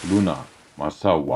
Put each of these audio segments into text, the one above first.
ሉና ማሳዋ።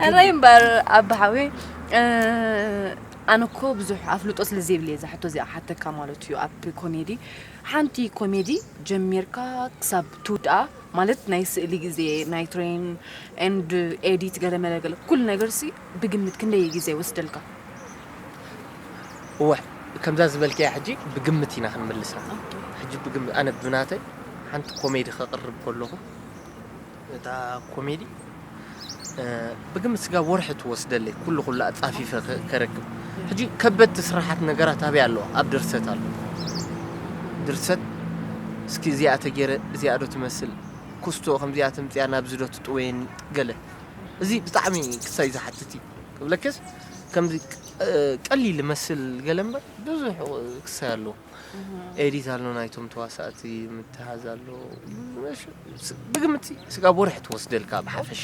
ሕራይ እምበር ኣባሓዊ ኣነ እኮ ብዙሕ ኣፍልጦ ስለ ዘይብለየ እዛ ሕቶ እዚኣ ሓተካ ማለት እዩ ኣብ ኮሜዲ ሓንቲ ኮሜዲ ጀሚርካ ክሳብ ትውድኣ ማለት ናይ ስእሊ ግዜ ናይ ትሬን ኤንድ ኤዲት ገለ መለ ገለ ኩሉ ነገር ሲ ብግምት ክንደይ ግዜ ይወስደልካ? እወ ከምዛ ዝበልክያ ሕጂ ብግምት ኢና ክንምልሳ። ሕጂ ብግምት ኣነ ብናተይ ሓንቲ ኮሜዲ ከቕርብ ከለኹ እታ ኮሜዲ ብግምት ስጋብ ወርሒ ትወስደለይ ኩሉ ኩሉ ኣፃፊፈ ከረክብ። ሕጂ ከበድቲ ስራሓት ነገራት ኣበይ ኣለዋ? ኣብ ድርሰት ኣሎ። ድርሰት እስኪ እዚኣ ተገይረ እዚኣ ዶ ትመስል ኩስቶ ከምዚኣ ተምፅያ ናብዚ ዶ ትጥወየኒ ገለ እዚ ብጣዕሚ ክሳይ ዝሓትት እዩ ክብለክስ ከምዚ ቀሊል መስል ገለ እምበር ብዙሕ ክሳይ ኣለዎ። ኤዲት ኣሎ ናይቶም ተዋሳእቲ ምትሃዝ ኣሎ። ብግምት ስጋብ ወርሒ ትወስደልካ ብሓፈሻ።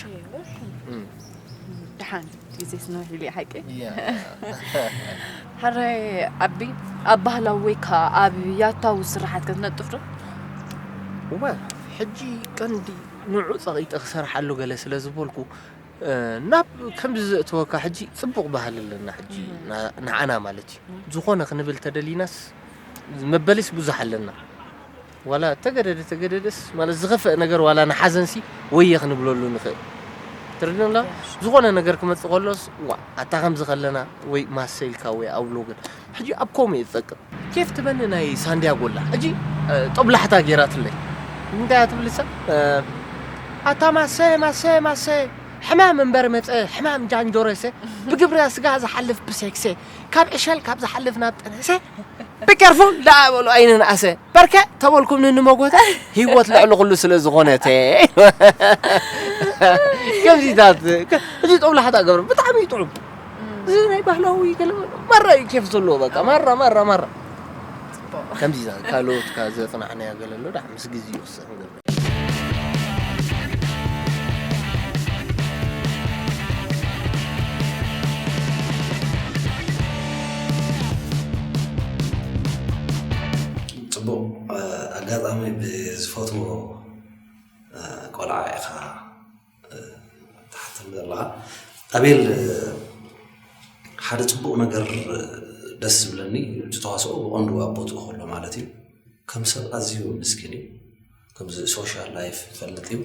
ደሓን ግዜ ስንውሕ ኢሉ ሓቂ ሕራይ ኣቢ ኣብ ባህላዊ ወይ ከዓ ኣብ ያታዊ ስራሓት ከትነጥፍ ዶ? እወ ሕጂ ቀንዲ ንዑ ፀቒጠ ክሰርሓሉ ገለ ስለ ዝበልኩ ናብ ከምዚ ዘእተወካ ሕጂ ፅቡቕ ባህሊ ኣለና ሕጂ ንዓና ማለት እዩ ዝኾነ ክንብል ተደሊናስ መበሊስ ብዙሕ ኣለና ዋላ ተገደደ ተገደደስ ማለት ዝኸፍእ ነገር ዋላ ንሓዘንሲ ወየ ክንብለሉ ንኽእል ትርድንላ ዝኾነ ነገር ክመፅእ ከሎስ ዋ ኣታ ከምዚ ከለና ወይ ማሰ ኢልካ ወይ ኣብሎ ግን ሕጂ ኣብ ከምኡ እየ ዝጠቅም ኬፍ ትበኒ ናይ ሳንዲያጎ ኣላ ሕጂ ጦብላሕታ ገይራትለይ እንታይ እያ ትብል እሳ ኣታ ማሰ ማሰ ማሰ ሕማም እምበር መፀ ሕማም ጃንጆረሰ ብግብረ ስጋ ዝሓልፍ ብሴክሰ ካብ ዕሸል ካብ ዝሓልፍ ናብ ጠነሰ ብኬርፉል ደኣ በሉ ኣይንንኣሰ በርከ ተበልኩምኒ ንመጎተ ህይወት ልዕሊ ኩሉ ስለ ዝኾነተ ከምዚታት እዚ ጦብላሕታ ገብረ ብጣዕሚ እዩ ጥዑም እዚ ናይ ባህላዊ ገለ ማራ እዩ ኬፍ ዘለዎ በቃ ማራ ማራ ማራ ከምዚ ካልኦት ካ ዘጽናዕናዮ ገለ ኣሎ ዳ ምስ ግዜ ይወስኽ ንገብር ጽቡቕ ኣጋጣሚ ብዝፈትዎ ቆልዓ ኢኻ ትሓተኒ ዘለኻ ኣቤል ሓደ ጽቡቕ ነገር ደስ ዝብለኒ እቲ ተዋስኦ ብቐንዱ ኣብ ቦትኡ ከሎ ማለት እዩ ከም ሰብ ኣዝዩ ምስኪን እዩ ከምዚ social life ይፈልጥ እዩ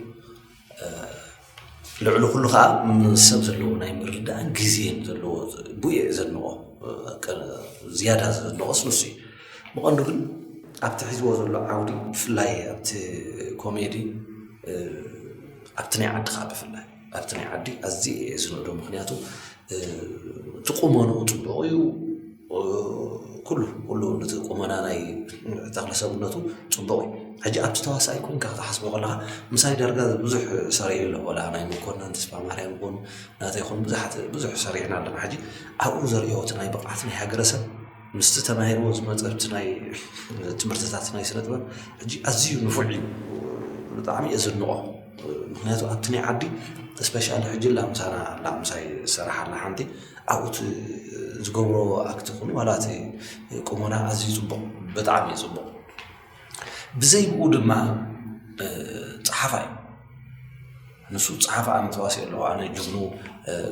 ልዕሊ ኩሉ ከዓ ምስ ሰብ ዘለዎ ናይ ምርዳእን ግዜን ዘለዎ ብኡ እየ ዘድንቆ ዝያዳ ዘድንቆስ ንሱ እዩ ብቐንዱ ግን ኣብቲ ሒዝዎ ዘሎ ዓውዲ ብፍላይ ኣብቲ ኮሜዲ ኣብቲ ናይ ዓዲ ከዓ ብፍላይ ኣብቲ ናይ ዓዲ ኣዝየ እየ ዝንእዶ ምክንያቱ እቲ ቁመንኡ ፅቡቕ እዩ ኩሉ ኩሉ ነቲ ቁመና ናይ ተክለ ሰብነቱ ፅቡቕ እዩ ሕጂ ኣብቲ ተዋሳኢ ኮንካ ክትሓስቦ ከለካ ምሳይ ዳርጋ ብዙሕ ሰሪዑ ኣሎ ቆልዓ ናይ መኮነን ተስፋ ማርያም ይኹን ናተይ ይኹን ብዙሓት ብዙሕ ሰሪዕና ኣለና ሕጂ ኣብኡ ዘርእዮ እቲ ናይ ብቕዓት ናይ ሃገረሰብ ምስቲ ተማሂርዎ ዝመፀ እቲ ናይ ትምህርትታት ናይ ስነ ጥበብ ሕጂ ኣዝዩ ንፉዕ እዩ ብጣዕሚ እየ ዘድንቖ ምክንያቱ ኣብቲ ናይ ዓዲ specially ሕጂ ላ ምሳና ላ ምሳይ ዝሰርሓ ኣላ ሓንቲ ኣብኡ ዝገብሮ ኣክት ይኹን ዋላ እቲ ቁመና ኣዝዩ ፅቡቕ ብጣዕሚ እዩ ፅቡቕ ብዘይ ብኡ ድማ ፀሓፋ እዩ ንሱ ፀሓፋ ኣነ ተዋሲኡ ኣለኹ ኣነ ጅግኑ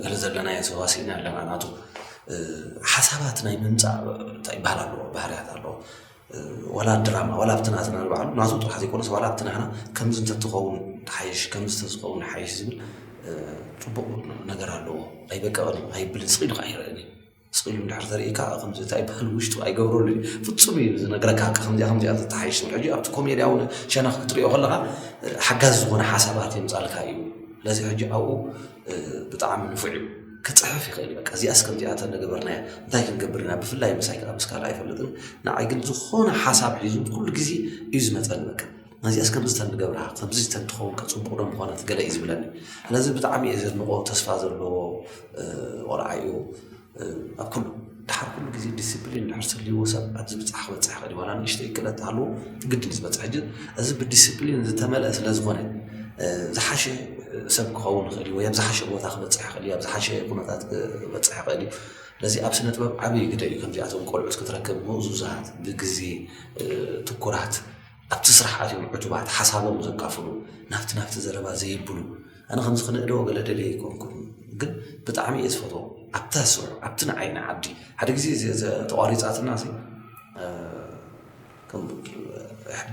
ገለ ዘለናዮ ተዋሲእና ኣለና ናቱ ሓሳባት ናይ ምምፃእ እንታይ ይበሃል ኣለዎ ባህርያት ኣለዎ ዋላ ድራማ ዋላ ኣብቲ ናትና ንባዕሉ ናቱ ጥራሕ ዘይኮነስ ዋላ ኣብቲ ናህና ከምዚ እንተትኸውን ሓይሽ ከምዚ እንተዝኸውን ሓይሽ ዝብል ጽቡቕ ነገር ኣለዎ። ኣይበቀቕን ኣይብልን ስቕ ኢሉ ከዓ ይረአኒ። ስቕ ኢሉ እንድሕር ተርእካ ከምዚ እንታይ ይበሃል ውሽጡ ኣይገብረሉ እዩ። ፍጹም እዩ ዝነግረካ ከምዚኣ ከምዚኣ ተተሓይሽ ትብል። ሕጂ ኣብቲ ኮሜድያ እውን ሸነኽ ክትሪኦ ከለኻ ሓጋዚ ዝኾነ ሓሳባት የምፃልካ እዩ። ስለዚ ሕጂ ኣብኡ ብጣዕሚ ንፉዕ እዩ። ክፅሕፍ ይኽእል እዩ። በቃ እዚኣስ ከምዚኣ ተነገበርናያ እንታይ ክንገብር ኢና ብፍላይ ምሳይ ከዓ ምስ ካልእ ኣይፈልጥን። ንዓይ ግን ዝኾነ ሓሳብ ሒዙ ኩሉ ግዜ እዩ ዝመፀኒ። በቃ ነዚኣስ ከምዚ ተንገብራ ከምዚ ተንትኸውን ከፅቡቕ ዶ ምኾነት ገለ እዩ ዝብለኒ። ስለዚ ብጣዕሚ እየ ዘድንቆ ተስፋ ዘለዎ ቆልዓ እዩ። ኣብ ኩሉ ድሓር ኩሉ ግዜ ዲስፕሊን ድሕር ስልይዎ ሰብ ኣብዚ ብፃሕ ክበፅሕ ይኽእል እዩ። ዋላ ንእሽተይ ክእለት ሃልዎ ግድን እዩ ዝበፅሕ። ሕጂ እዚ ብዲስፕሊን ዝተመልአ ስለ ዝኾነ ዝሓሸ ሰብ ክኸውን ይኽእል እዩ ወይ ኣብ ዝሓሸ ቦታ ክበፅሕ ይኽእል እዩ ኣብ ዝሓሸ ኩነታት ክበፅሕ ይኽእል እዩ። ስለዚ ኣብ ስነ ጥበብ ዓብዪ ግደ እዩ ከምዚኣቶም ቆልዑት ክትረክብ ምእዙዛት ብግዜ ትኩራት ኣብቲ ስራሕ ኣትዮም ዕቱባት ሓሳቦም ዘካፍሉ ናብቲ ናብቲ ዘረባ ዘይብሉ ኣነ ከምዚ ክንእደዎ ገለ ደልየ ኣይኮንኩን ግን ብጣዕሚ እየ ዝፈትዎ ኣብታ ስርሑ ኣብቲ ንዓይ ንዓዲ ሓደ ግዜ ተቋሪፃትና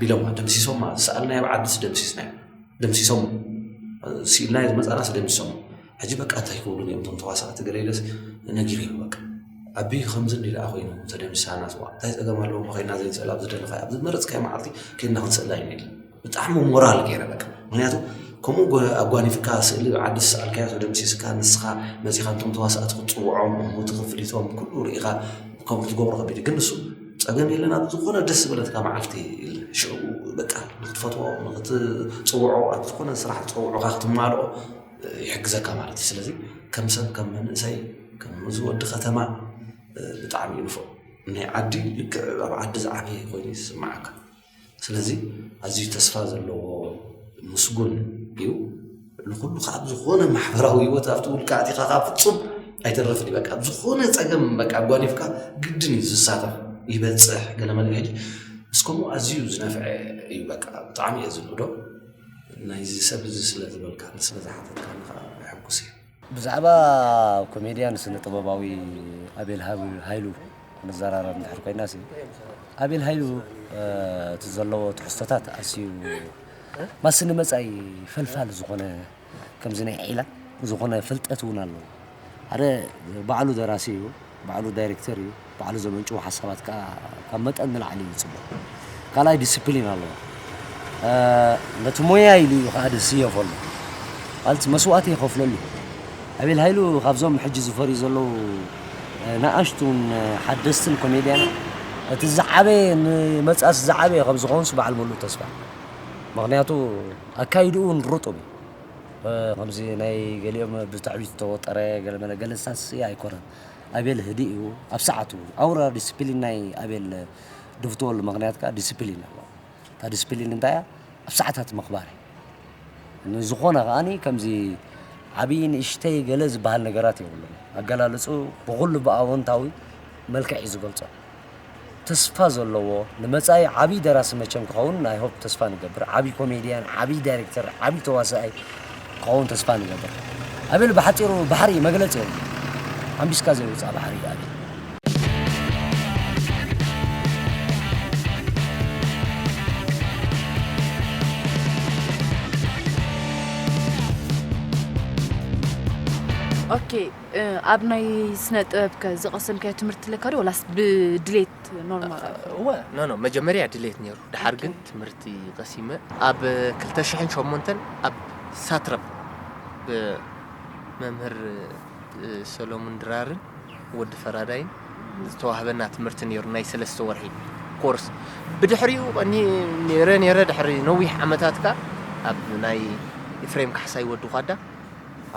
ቢሎማ ደምሲሶማ ዝሰኣልናዮ ኣብ ዓድስ ደምሲስናዮ ደምሲሶም ስኢልናዮ ዝመፃናስ ደምሲሶም ሕጂ በቃ እንታይ ክብሉ እዮም እቶም ተዋሳእቲ ገለ ኢለስ ነጊረዮም በቃ ኣቢ ከምዚ እንዲ ደኣ ኮይኑ ተደምሳና ስዋ እንታይ ፀገም ኣለዎ ከይና ዘይንስእል ኣብ ዝደለኻዮ ኣብ ዝመረፅካዮ መዓልቲ ከይድና ክንስእላ ኢና ኢለ ብጣዕሚ ሞራል ገይረ በቃ ምክንያቱ ከምኡ ኣጓኒፍካ ስእሊ ዓዲ ዝሰኣልካዮ ተደምሲስካ ንስኻ መፂኻ እንቶም ተዋሳእቲ ክትፅውዖም እሞ ትኽፍሊቶም ኩሉ ርኢኻ ከምኡ ክትገብሮ ከቢድ ግን ንሱ ፀገም የለን ኣብ ዝኾነ ደስ ዝበለትካ መዓልቲ ሽዑ በቃ ንክትፈትዎ ንክትፅውዖ ኣብ ዝኾነ ስራሕ ዝፀውዑካ ክትማልኦ ይሕግዘካ ማለት እዩ ስለዚ ከም ሰብ ከም መንእሰይ ከም እዚ ወዲ ከተማ ብጣዕሚ እዩ ንፉዕ ናይ ዓዲ ልክዕ ኣብ ዓዲ ዝዓበየ ኮይኑ ይስምዓካ ስለዚ ኣዝዩ ተስፋ ዘለዎ ምስጉን እዩ ንኩሉ ካብ ዝኾነ ማሕበራዊ ህይወት ኣብቲ ውልቂ ኣቲኻ ካብ ፍፁም ኣይተርፍን እዩ በቃ ዝኾነ ፀገም በቃ ኣጓኒፍካ ግድን እዩ ዝሳተፍ ይበፅሕ ገለመለ ሕጂ እስከምኡ ኣዝዩ ዝነፍዐ እዩ በቃ ብጣዕሚ እየ ዝንእዶ ናይዚ ሰብ እዚ ስለ ዝበልካ ስለ ዝሓተትካ ከዓ ሕጉስ እዩ ብዛዕባ ኮሜድያን ስነ ጥበባዊ ኣቤል ሃይሉ ክንዘራረብ እንድሕር ኮይና ሲ ኣቤል ሃይሉ እቲ ዘለዎ ትሕዝቶታት ኣስዩ ማሲ ንመፃኢ ፈልፋል ዝኾነ ከምዚ ናይ ዒላ ዝኾነ ፍልጠት እውን ኣለዎ ሓደ ባዕሉ ደራሲ እዩ ባዕሉ ዳይሬክተር እዩ ባዕሉ ዘመንጭዎ ሓሳባት ከዓ ካብ መጠን ንላዕሊ እዩ ፅቡቅ ካልኣይ ዲስፕሊን ኣለዎ ነቲ ሞያ ኢሉ እዩ ከዓ ዝስየፈሉ ማለት መስዋእቲ ይኸፍለሉ ኣቤል ሃይሉ ካብዞም ሕጂ ዝፈርዩ ዘለዉ ንኣሽቱን ሓደስትን ኮሜድያን እቲ ዝዓበየ ንመፅኣስ ዝዓበየ ከም ዝኾንስ በዓል ሙሉእ ተስፋ ምክንያቱ ኣካይድኡ እውን ርጡብ እዩ ከምዚ ናይ ገሊኦም ብትዕቢት ዝተወጠረ ገለመለ ገለሳስ ኣይኮነን ኣቤል ህዲ እዩ ኣብ ሰዓቱ ኣውራ ዲስፕሊን ናይ ኣቤል ድፍትወሉ ምክንያት ከዓ ዲስፕሊን ኣሎ እታ ዲስፕሊን እንታይ እያ ኣብ ሰዓታት ምኽባር እዩ ንዝኾነ ከዓኒ ከምዚ ዓብዪ ንእሽተይ ገለ ዝበሃል ነገራት የብሉን ኣገላልፁ ብኩሉ ብኣወንታዊ መልክዕ እዩ ዝገልፆ ተስፋ ዘለዎ ንመፃኢ ዓብዪ ደራሲ መቸም ክኸውን ናይ ሆፕ ተስፋ ንገብር ዓብዪ ኮሜድያን ዓብዪ ዳይሬክተር ዓብዪ ተዋሳኣይ ክኸውን ተስፋ ንገብር ኣቤል ብሓፂሩ ባሕሪ መግለፂ የብሉ ኣንቢስካ ዘይውፃእ ባሕሪ እዩ ኣቤል ኦኬ ኣብ ናይ ስነ ጥበብ ከ ዝቐሰምካዮ ትምህርቲ ኣለካ ዶ ወላስ ብድሌት ኖርማል እወ ኖ ኖ መጀመርያ ድሌት ነይሩ ድሓር ግን ትምህርቲ ቀሲመ ኣብ ክልተ ሽሕን ሸሞንተን ኣብ ሳትረብ ብመምህር ሰሎሙን ድራርን ወዲ ፈራዳይን ዝተዋህበና ትምህርቲ ነይሩ ናይ ሰለስተ ወርሒ ኮርስ ብድሕሪኡ ቀኒ ነይረ ነይረ ድሕሪ ነዊሕ ዓመታት ከ ኣብ ናይ ኤፍሬም ካሕሳይ ወዲ ኳዳ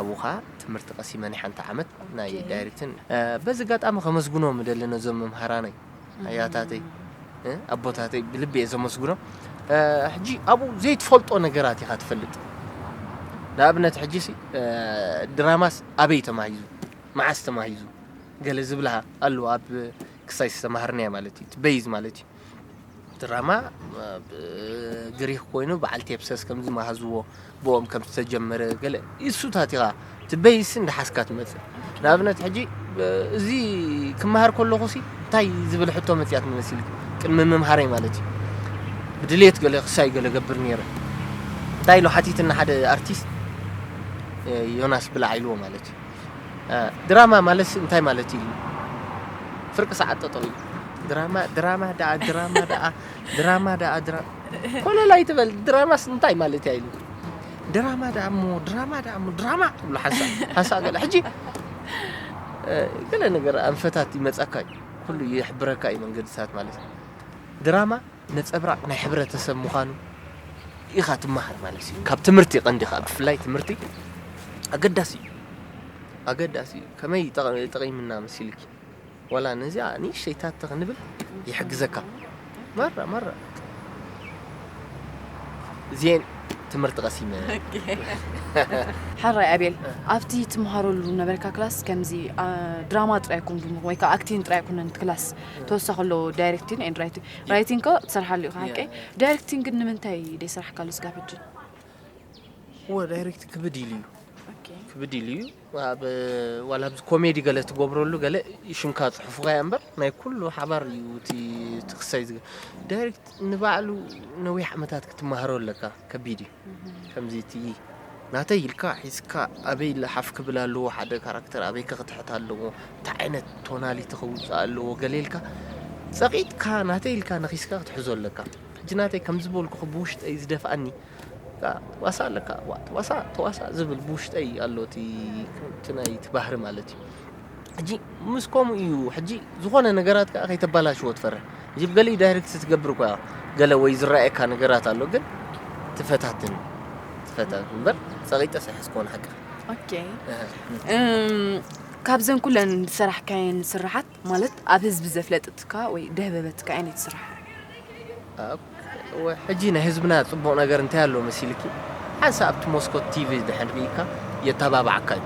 ኣብኡ ከ ትምህርቲ ቀሲመ ናይ ሓንቲ ዓመት ናይ ዳይሬክትን በዚ ኣጋጣሚ ከመስግኖም እደሊ ነዞም መምሃራነይ ኣያታተይ ኣቦታተይ ብልቢ እየ ዘመስግኖም ሕጂ ኣብኡ ዘይትፈልጦ ነገራት ኢኻ ትፈልጥ ንኣብነት ሕጂ ድራማስ ኣበይ ተማሂዙ መዓስ ተማሂዙ ገለ ዝብልሃ ኣሎ ኣብ ክሳይ ዝተማሃርናዮ ማለት እዩ በይዝ ማለት እዩ ድራማ ግሪክ ኮይኑ በዓል ቴፕሰስ ከም ዝመሃዝዎ ብኦም ከም ዝተጀመረ ገለ እሱታት ኢኻ ትበይስ እንዳሓስካ ትመፅእ ንኣብነት ሕጂ እዚ ክመሃር ከለኹ ሲ እንታይ ዝብል ሕቶ መፅያት መሲልክ ቅድሚ ምምሃረይ ማለት እዩ። ብድሌት ገለ ክሳይ ገለ ገብር ነይረ። እንታይ ኢሉ ሓቲትና ሓደ ኣርቲስት፣ እ፣ ዮናስ ብላዕ ኢልዎ ማለት እዩ። እ፣ ድራማ ማለትስ እንታይ ማለት እዩ? ፍርቂ ሰዓት ጠጠው ኢሉ። ድራማ፣ ድራማ ደኣ፣ ድራማ ደኣ፣ ድራማ ደኣ፣ ድራ-፣ ኮለል ኣይትበል፣ ድራማስ እንታይ ማለት እያ ኢሉ። ድራማ ደኣ እሞ፣ ድራማ ደኣ እሞ፣ ድራማ ትብሎ ሓንሳእ፣ ሓንሳእ ገለ። ሕጂ፣ እ፣ ገለ ነገር ኣንፈታት ይመጻካ እዩ። ኩሉ ይሕብረካ እዩ መንገድታት ማለት እዩ። ድራማ ነጸብራቕ ናይ ሕብረተሰብ ምዃኑ ኢኻ ትመሃር ማለት እዩ። ካብ ትምህርቲ ቀንዲ ኸኣ ብፍላይ ትምህርቲ ኣገዳሲ እዩ። ኣገዳሲ እዩ። ከመይ ጠቕ-፣ ጠቒምና መሲልኪ? ዋላ ነዚኣ ንእሽተይታት ተኽንብል ይሕግዘካ። ማራ፣ ማራ። እዚኤን ትምህርቲ ቀሲመ። ኦኬ። ሓራይ ኣቤል፣ ኣብቲ ትመሃረሉ ነበርካ ክላስ ከምዚ፣ ኣ፣ ድራማ ጥራይ ኣይኮን ወይ ከዓ ኣክቲንግ ጥራይ ኣይኮነን እቲ ክላስ። ተወሳኺ ኣሎ ዳይሬክቲንግ ኤንድ ራይቲንግ። ራይቲንግ ከ ትሰርሓሉ ኢኻ ሓቀይ? ያ። ዳይሬክቲንግ ግን ንምንታይ ደይሰራሕካሉ ስጋብ ሕጂ? እወ፣ ዳይሬክት ክብድ ኢሉ እዩ። ኦኬ። ክብድ ኢሉ እዩ። ኣብ፣ ዋላ ኣብዚ ኮሜዲ ገለ ትገብረሉ ገለ ሽምካ ጽሑፍካ እያ እምበር፣ ናይ ኩሉ ሓባር እዩ እቲ፣ እቲ ክሳይ ዝገ-፣ ዳይሬክት ንባዕሉ ነዊሕ ዓመታት ክትመሃሮ ኣለካ፣ ከቢድ እዩ። እህ። ከምዚ እቲ ናተይ ኢልካ ሒዝካ ኣበይ ለሓፍ ክብል ኣለዎ፣ ሓደ ካራክተር ኣበይ ከ ክትሕት ኣለዎ፣ እንታይ ዓይነት ቶናሊቲ ከውጽእ ኣለዎ፣ ገለ ኢልካ ጸቒጥካ ናተይ ኢልካ ነኺስካ ክትሕዞ ኣለካ። ሕጂ ናተይ ከም ዝበልኩ ብውሽጠይ ዝደፍኣኒ፣ በቃ ዋሳ ኣለካ፣ ዋ-፣ ዋሳ፣ ተዋሳ ዝብል ብውሽጠይ ኣሎ፣ እቲ፣ እቲ ናይ እቲ ባህሪ ማለት እዩ። ሕጂ ምስ ከምኡ እዩ፣ ሕጂ ዝኾነ ነገራት ከኣ ከይተባላሽዎ ትፈርሕ። ሕጂ ብገሊኡ ዳይሬክት ትገብር እኳ ገለ ወይ ዝረኣየካ ነገራት ኣሎ፣ ግን ትፈታትን፣ ትፈታትን እምበር ጸቒጠ ሰሕስ ክኾን ሓቂ። ኦኬ። እህ። እም፣ ካብዘን ኩለን ዝሰራሕካየን ስራሓት፣ ማለት ኣብ ህዝቢ ዘፍለጥትካ ወይ ደህበበትካ ኣየነይቲ ስራሕ? ኦኬ፣ እወ፣ ሕጂ ናይ ህዝብና ጽቡቕ ነገር እንታይ ኣሎ መሲልኪ? ሓንሳእ ኣብቲ መስኮት ቲቪ ድሕር ርኢካ የተባብዓካ እዩ።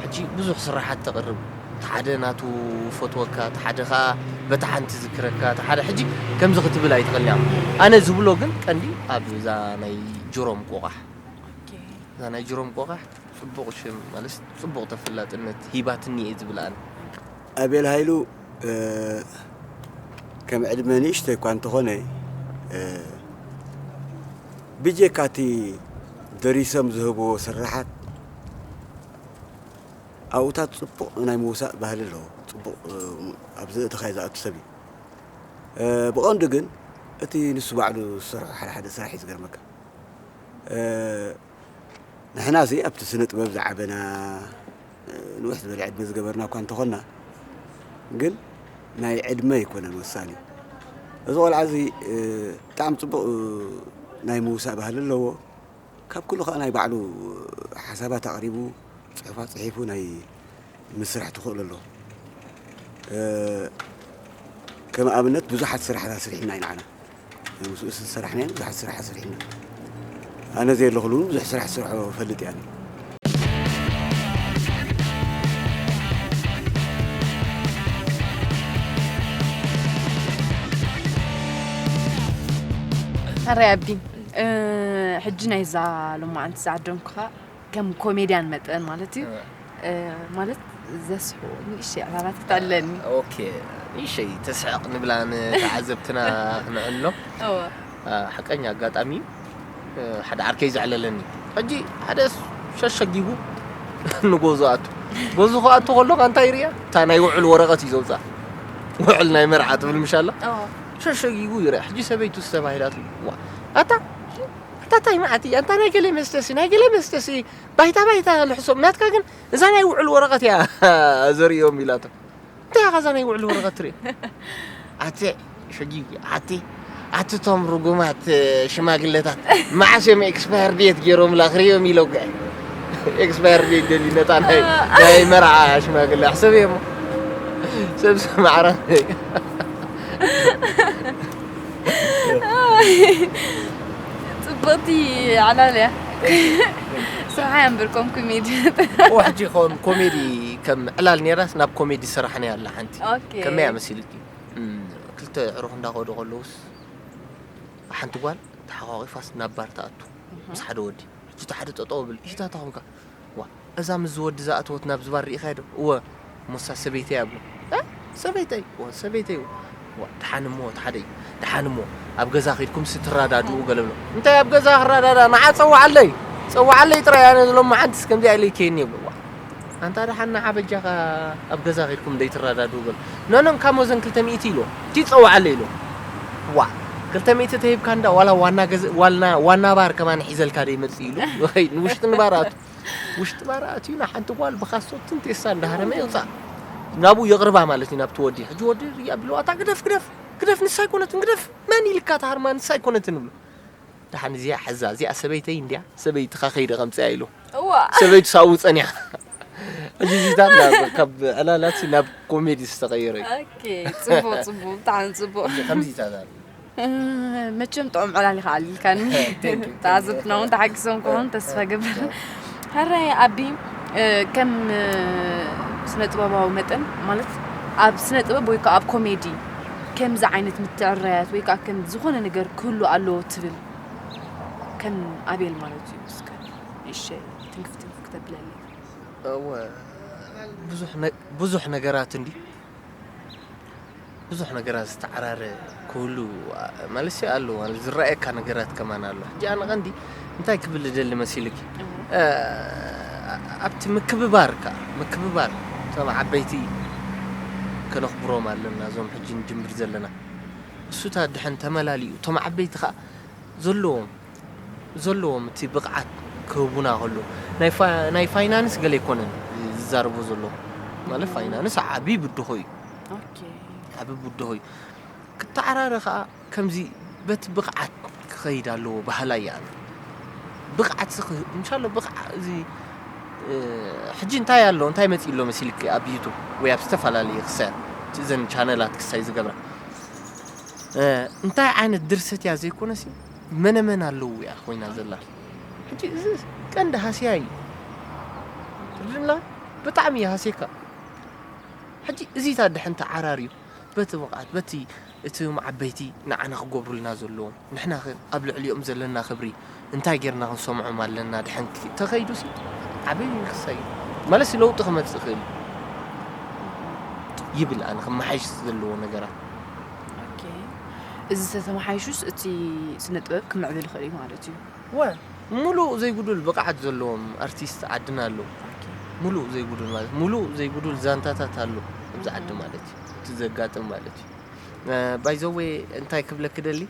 ሕጂ ብዙሕ ስራሓት ተቕርብ፣ እቲ ሓደ ናቱ ፈትወካ፣ እቲ ሓደ ኸኣ በታ ሓንቲ ዝክረካ፣ እቲ ሓደ ሕጂ ከምዚ ክትብል ኣይትኽእልን እያ። ኣነ ዝብሎ ግን ቀንዲ ኣብዛ ናይ ጅሮም ቆቓሕ፣ ኦኬ። እዛ ናይ ጅሮም ቆቓሕ ጽቡቕ ሽም፣ ማለት ጽቡቕ ተፈላጥነት ሂባትኒ እየ ዝብል ኣነ። ኣቤል ሃይሉ፣ እ፣ ከም ዕድመ ንእሽተይ እኳ እንተኾነ፣ እ፣ ብጀካ እቲ ደሪሶም ዝህብዎ ስርሓት ኣብኡታት ጽቡቕ ናይ ምውሳእ ባህሊ ኣለዎ። ጽቡቕ፣ እ፣ ኣብ ዘእተኻዮ ዝኣቱ ሰብ እዩ። እ፣ ብቐንዱ ግን እቲ ንሱ ባዕሉ ዝሰርሖ ሓደ ሓደ ስራሕ እዩ ዝገርመካ። እ፣ ንሕናሲ ኣብቲ ስነ ጥበብ ዝዓበና፣ እ፣ ንውሕ ዝበለ ዕድመ ዝገበርና እኳ እንተኾንና፣ ግን ናይ ዕድመ ኣይኮነን ወሳኒ። እዚ ቆልዓ እዚ፣ እ፣ ብጣዕሚ ጽቡቕ፣ እ፣ ናይ ምውሳእ ባህሊ ኣለዎ። ካብ ኩሉ ከኣ ናይ ባዕሉ ሓሳባት ኣቕሪቡ፣ ጽሑፋት ጽሒፉ ናይ ምስራሕ ተኽእሎ ኣለዎ። እ፣ ከም ኣብነት ብዙሓት ስራሕታት ኣስሪሕና ኢና ንዓና። ምስኡ ዝሰራሕናዮ ብዙሓት ስራሕ ኣስሪሕና። ኣነ ዘየለኹሉ እውን ብዙሕ ስራሕ ዝሰርሖ እፈልጥ እየ ኣነ። ሕራይ ኣቢ፣ እ፣ ሕጂ ናይዛ ሎማዓንቲ ዝዓደምኩኻ ከም ኮሜድያን መጠን ማለት እዩ። እ። እ፣ ማለት ዘስሕቑ ንእሽተይ ዕላላት ክተዕልለኒ። ኦኬ፣ ንእሽተይ ተስሕቕ ንብላ ንተዓዘብትና ክነዕልሎ። እወ። እ፣ ሓቀኛ ኣጋጣሚ እዩ። እ፣ ሓደ ዓርከይ ዘዕለለኒ። ሕጂ ሓደ ሸሸጊጉ ንጎዞ ኣቱ። ጎዞ ክኣቱ ከሎ እንታይ ይርያ? እታ ናይ ውዕል ወረቐት እዩ ዘውፅኣ። ውዕል ናይ መርዓ ትብል ምሽ ኣላ? እወ። ሸሸጊጉ ይርያ። ሕጂ ሰበይቱ ተባሂላትሉ። ዋ፣ ኣታ፣ ኣታ እንታይ መዓት እያ? ኣንታ ናይ ገለ መስተሲ፣ ናይ ገለ መስተሲ፣ ባይታ ባይታ ልሕሶም። ናትካ ግን እዛ ናይ ውዕል ወረቐት እያ ዘርእዮም ኢላቶ። እንታይ ኢኻ እዛ ናይ ውዕል ወረቐት ትርኢ? ኣቲ ሸጊጉ፣ ኣቲ፣ ኣቲ እቶም ርጉማት ሽማግለታት መዓስ እዮም ኤክስፓየር ዴት ገይሮምላ ክርእዮም ኢለውካ። ኤክስፓየር ዴት ደልዩ ነታ ናይ፣ ናይ መርዓ ሽማግለ ኣሕሰብ እየ እሞ። ሰብ ሰብ ማዕረ። ጽብቕቲ ዕላል እያ። ስርሓ እያ እምበር ከም ኮሜዲ። እወ፣ ሕጂ ከም ኮሜዲ ከም ዕላል ነይራስ ናብ ኮሜዲ ዝሰራሕናያ ኣላ ሓንቲ። ኦኬ። ከመይ እያ መሲልኪ? እም፣ ክልተ ኣዕሩኽ እንዳኸዱ ከለውስ ሓንቲ ጓል ተሓቋቒፋስ ናብ ባር ትኣቱ እህ። ምስ ሓደ ወዲ። ሕጂ እቲ ሓደ ጠጠው ብል፣ "እሽታ ተኾንካ?" "ዋ፣ እዛ ምስ ዝወዲ ዝኣተወት ናብዚ ባር ርኢኻዮ ዶ?" "እወ፣ እሞሳ ሰበይተይ?" ኣብሎ። "እ? ሰበይተይ?" "እወ፣ ሰበይተይ እወ። ደሓን እሞ፣ እቲ ሓደ እዩ። ደሓን እሞ፣ ኣብ ገዛ ከይድኩም ሲ ትረዳድኡ ገለ ብሎ። እንታይ ኣብ ገዛ ክረዳዳ? ንዓ ጸውዓለይ፣ ጸውዓለይ ጥራይ፣ ኣነ ሎሚ መዓንትስ ከምዚኣ ኢለ ይከየኒ ይብሎ። ዋ፣ ኣንታ ደሓን ንዓ በጃኻ ኣብ ገዛ ከይድኩም ደይትረዳድኡ በሎ። ኖ፣ ኖ፣ ካሞ ዘን ክልተ ሚእቲ ኢሎ። እቲ ጸውዓለይ ኢሎ። ዋ፣ ክልተ ሚእቲ ተሂብካ እንዳ ዋላ ዋና ገዛ፣ ዋና፣ ዋና ባር ከማን ሒዘልካ ደይመጽእ ኢሉ። ወይ ንውሽጢ ንባር ኣቱ። ውሽጢ ባር ኣትዩ ንሓንቲ ጓል ብኻሶትን ቴስታን እንዳሃረመ የውፅኣ። ናብኡ የቕርባ ማለት እዩ፣ ናብቲ ወዲ። ሕጂ ወዲ ርያ ብለዋ፣ "እታ ግደፍ፣ ግደፍ፣ ግደፍ፣ ንሳ ኣይኮነትን፣ ግደፍ። መን ኢልካ ትሃርማ? ንሳ ኣይኮነትን" ይብሎ። ደሓን እዚኣ ሕዛ፣ እዚኣ ሰበይተይ እንድያ፣ ሰበይትኻ ከይደ ከምፅያ ኢሉ። እዋ። ሰበይቱ ሳብኡ ፀኒሓ። ሕጂ እዚታት ናብ፣ ካብ ዕላላት ናብ ኮሜዲ ዝተቐየረ እዩ። ኦኬ፣ ጽቡቕ፣ ጽቡቕ፣ ብጣዕሚ ጽቡቕ። ከምዚታት ኣሎ። እ፣ መቸም ጥዑም ዕላል ኢኻ ኣልልካኒ። Thank you, thank you. ተዓዘብትና እውን ተሓጊሶም ክኾኑ ተስፋ ገብር። ሕራይ ኣቢ፣ እ፣ ከም፣ እ፣ ስነ ጥበባዊ መጠን፣ ማለት ኣብ ስነ ጥበብ ወይ ከዓ ኣብ ኮሜዲ ከምዚ ዓይነት ምትዕርራያት ወይ ከዓ ከም ዝኾነ ነገር ክህሉ ኣለዎ ትብል፣ ከም ኣቤል ማለት እዩ። እስከ ንእሽተይ ትንክፍ ትንክፍ ክተብለለይ። እወ፣ ብዙሕ ነ-፣ ብዙሕ ነገራት እንዲ፣ ብዙሕ ነገራት ዝተዓራረ ክህሉ፣ አ-፣ ማለት ሲ ኣሎ፣ ማለት ዝረኣየካ ነገራት ከማን ኣሎ። ሕጂ ኣነ ቀንዲ እንታይ ክብል እደሊ መሲልኪ? እወ። እ፣ ኣብቲ ምክብባር ከኣ፣ ምክብባር እቶም ዓበይቲ ከነኽብሮም ኣለና፣ እዞም ሕጂ ንጅምር ዘለና። እሱታት ድሕን ተመላሊኡ፣ እቶም ዓበይቲ ከኣ ዘለዎም፣ ዘለዎም እቲ ብቕዓት ክህቡና ከለዉ፣ ናይ ፋ-፣ ናይ ፋይናንስ ገለ ኣይኮነን ዝዛረቦ ዘለኹ። ማለት ፋይናንስ ዓቢ ብድሆ እዩ። ኦኬ። ዓቢ ብድሆ እዩ። ክተዓራረ ከኣ ከምዚ በቲ ብቕዓት ክኸይድ ኣለዎ በሃላይ እየ ኣነ። ብቕዓት ስኽ-፣ እንሻሎ ብቕዓ-፣ እዚ፣ እ፣ ሕጂ እንታይ ኣሎ፣ እንታይ መጺኡ ኣሎ መሲልኪ ኣብ ዩቱብ ወይ ኣብ ዝተፈላለየ ክሳይ፣ እዘን ቻነላት ክሳይ ዝገብራ? እ፣ እንታይ ዓይነት ድርሰት እያ ዘይኮነሲ፣ መነመን ኣለዉ እያ ኮይና ዘላ። ሕጂ እዚ ቀንዲ ሃስያ እዩ። ትርድእና? ብጣዕሚ እዩ ሃስየካ። ሕጂ እዚታት ድሕን ተዓራርዩ፣ በቲ ብቕዓት፣ በቲ እቶም ዓበይቲ ንዓና ክገብሩልና ዘለዎም፣ ንሕና ኸ ኣብ ልዕሊኦም ዘለና ክብሪ እንታይ ጌርና ክንሰምዖም ኣለና ድሕን ክ-፣ ተኸይዱሲ፣ ዓቢ ክሳይ እዩ። ማለትሲ ለውጢ ክመጽእ ይኽእል እዩ ይብል ኣነ፣ ክመሓየሽ ዘለዎ ነገራት። ኦኬ። እዚ ተተመሓይሹስ እቲ ስነ ጥበብ ክምዕብል ይኽእል እዩ ማለት እዩ። ወ-፣ ምሉእ ዘይጉዱል ብቕዓት ዘለዎም ኣርቲስት ዓድና ኣለዉ። ኦኬ። ምሉእ ዘይጉዱል ማለት፣ ምሉእ ዘይጉዱል ዛንታታት ኣሎ ኣብዚ ዓዲ ማለት እዩ። እቲ ዘጋጥም ማለት እዩ። እ፣ by the way እንታይ ክብለኪ ደሊ፣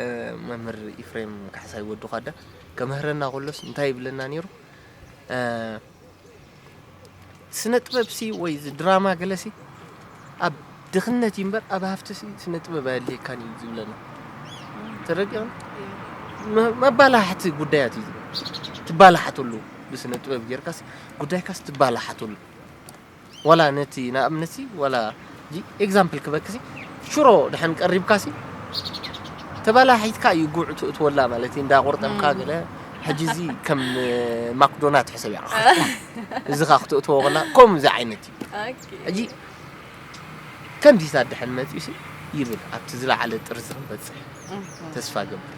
እ፣ መምህር ኢፍሬም ካሕሳይ ወዲ ኳዳ ከምህረና ከሎስ እንታይ ይብለና ነይሩ? እ፣ ስነ ጥበብሲ ወይ እዚ ድራማ ገለሲ ኣብ ድኽነት እዩ እምበር ኣብ ሃፍትሲ ስነ ጥበብ ኣየድልየካን እዩ ዝብለና። ተረዲእኽን? መ-፣ መባላሕቲ ጉዳያት እዩ። ትባላሓተሉ ብስነ ጥበብ ጌርካስ ጉዳይካስ ትባላሓተሉ። ዋላ ነቲ ንኣብነትሲ ዋላ ጂ-፣ ኤግዛምፕል ክበክሲ ሽሮ ድሓን ቀሪብካሲ ተባላሒትካ እዩ ጉዕ ትእትወላ ማለት እዩ። እንዳቆርጠምካ እም። ገለ ሕጂ እዚ ከም ማክዶናት ሕሰብ እያ። እዚ ኸዓ ክትእትዎ ከላ ከምዚ ዓይነት እዩ። ኦኬ። ሕጂ ከምዚታት ድሓን መጺኡሲ ይብል ኣብቲ ዝለዓለ ጥርዚ ክንበጽሕ እም። ተስፋ ገብር።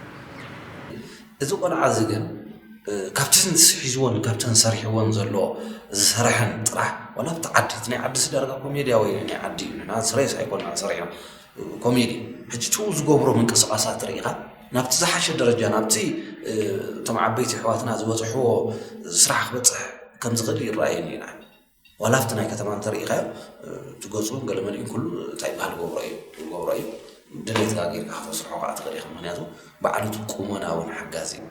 እዚ ቆልዓ እዚ ግን፣ እ፣ ካብተን ሒዝወን፣ ካብተን ሰሪሕወን ዘሎ ዝሰርሐን ጥራሕ፣ ዋላ ኣብቲ ዓዲ፣ እቲ ናይ ዓዲ ስደርጋ ኮሜድያ ወይ ናይ ዓዲ እዩ። ንሕና ስሬስ ኣይኮንና ሰሪሕና፣ እ፣ ኮሜዲ። ሕጂ ቱ ዝገብሮ ምንቅስቃሳት ርኢኻ፣ ናብቲ ዝሓሸ ደረጃ፣ ናብቲ፣ እ፣ እቶም ዓበይቲ ኣሕዋትና ዝበጽሕዎ ስራሕ ክበጽሕ ከም ዝኽእል ይረኣየኒ እዩ ንዓይ። ዋላ ኣብቲ ናይ ከተማ እንተርኢኻዮ፣ እ፣ እቲ ገጹ ገለ መሊኡ ኩሉ እንታይ ይበሃል ገብሮ እዩ፣ ገብሮ እዩ። ድሌትካ ጌርካ ከተስርሖ ከዓ ትኽእል ኢኻ። ምኽንያቱ ባዕሉ እቲ ቁመና እውን ሓጋዚ እዩ።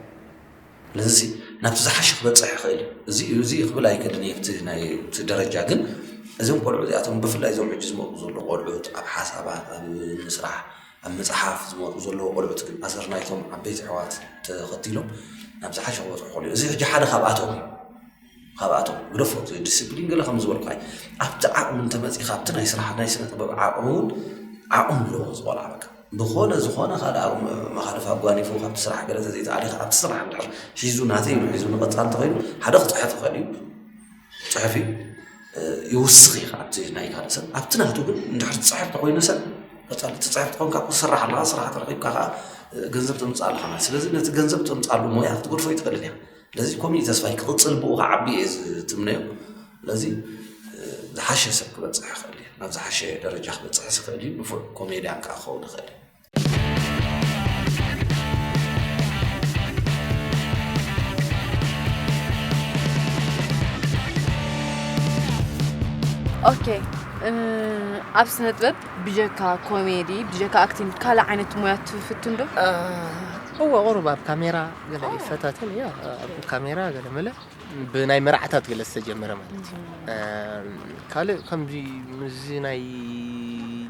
ስለዚ ናብቲ ዝሓሸ ክበጽሕ ይኽእል እዩ። እዚ እዩ፣ እዚ እዩ ክብል ኣይክእልን እየ። ኣብቲ ናይ፣ እቲ ደረጃ ግን እዞም ቆልዑ እዚኣቶም ብፍላይ እዞም ሕጂ ዝመጡ ዘለዉ ቆልዑት ኣብ ሓሳባት፣ ኣብ ምስራሕ፣ ኣብ ምጽሓፍ ዝመጡ ዘለዉ ቆልዑት ግን ኣሰር ናይቶም ዓበይቲ ኣሕዋት ተኸቲሎም ናብ ዝሓሸ ክበጽሑ ይኽእሉ እዮም። እዚ ሕጂ ሓደ ካብኣቶም እዩ። ካብኣቶም ግደፎ፣ እቲ ዲስፕሊን ገለ ከም ዝበልኩ ኣይ-፣ ኣብቲ ዓቕሚ እንተመጺኻ፣ ኣብቲ ናይ ስራሕ፣ ናይ ስነ ጥበብ ዓቕሚ እውን ዓቕሚ ኣለዎ እዚ ቆልዓ። በቃ ብኾነ ዝኾነ ካልእ ዓቕሚ መኻልፍ ኣጓኒፉ ካብቲ ስራሕ ገለ ተዘይተኣሊኻ፣ ኣብቲ ስራሕ እንድሕር ሒዙ፣ ናተይ ኢሉ ሒዙ ንቐጻሊ እንተኸይዱ፣ ሓደ ክጽሕፍ ይኽእል እዩ። ጽሑፍ እዩ፣ እ፣ ይውስኽ እዩ ኣብቲ ናይ ካልእ ሰብ። ኣብቲ ናቱ ግን እንድሕር ትጽሕፍ ተኾይኑ ሰብ፣ ቀጻሊ ትጽሕፍ ተኾንካ እኮ ትሰርሕ ኣለኻ፣ ስራሕ ተረኺብካ ከኣ፣ እ፣ ገንዘብ ተምጽእ ኣለኻ ማለት። ስለዚ ነቲ ገንዘብ ተምጽኣሉ ሞያ ክትገድፎ ኣይትኽእልን ኢኻ። ስለዚ ኮሚኒ ተስፋይ ክቕጽል ብኡ ክዓቢ እየ ዝትምነዮ። ስለዚ፣ እ፣ ዝሓሸ ሰብ ክበጽሕ ይኽእል እዩ። ናብ ዝሓሸ ደረጃ ክበፅሕ ዝኽእል እዩ። ንፉዕ ኮሜድያን ከዓ ክኸውን ይኽእል እዩ። ኦኬ፣ ኣብ ስነ ጥበብ ብጀካ ኮሜዲ፣ ብጀካ ኣክቲንግ ካልእ ዓይነት ሞያ ትፍትን ዶ? እወ፣ ቁሩብ ኣብ ካሜራ ገለ ይፈታተን እያ። ኣብ ካሜራ ገለ መለ ብናይ መርዓታት ገለ ዝተጀመረ ማለት እዩ። ካልእ ከምዚ ምዚ ናይ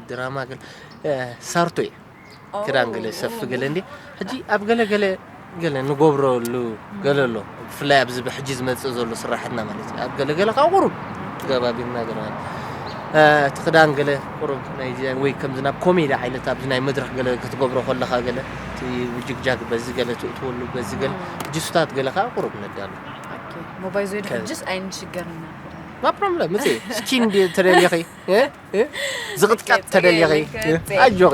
ድራማ ገለ ሳርቶ እየ። ክዳን ገለ ሰፊ ገለ እንዲ ሕጂ ኣብ ገለ ገለ ገለ ንገብረሉ ገለ ኣሎ። ብፍላይ ኣብዚ ብሕጂ ዝመፅእ ዘሎ ስራሕትና ማለት እዩ። ኣብ ገለ ገለ ካብ ቁሩብ ገባቢልና ገለ ማለት እቲ ክዳን ገለ ቁሩብ ናይ ወይ ከምዚ ናብ ኮሜዲ ዓይነት ኣብዚ ናይ መድረክ ገለ ክትገብሮ ከለካ ገለ እቲ ውጅግጃግ በዚ ገለ ትእትወሉ በዚ ገለ ሕጂ ሱታት ገለ ከዓ ቁሩብ ነዳሉ። ሞባይል ዞይድ ሕጅስ ኣይንሽገርና። ማ ፕሮብለም ምፅ ስኪን ተደሊኺ ዝቕጥቀጥ ተደሊኺ ኣጆኺ።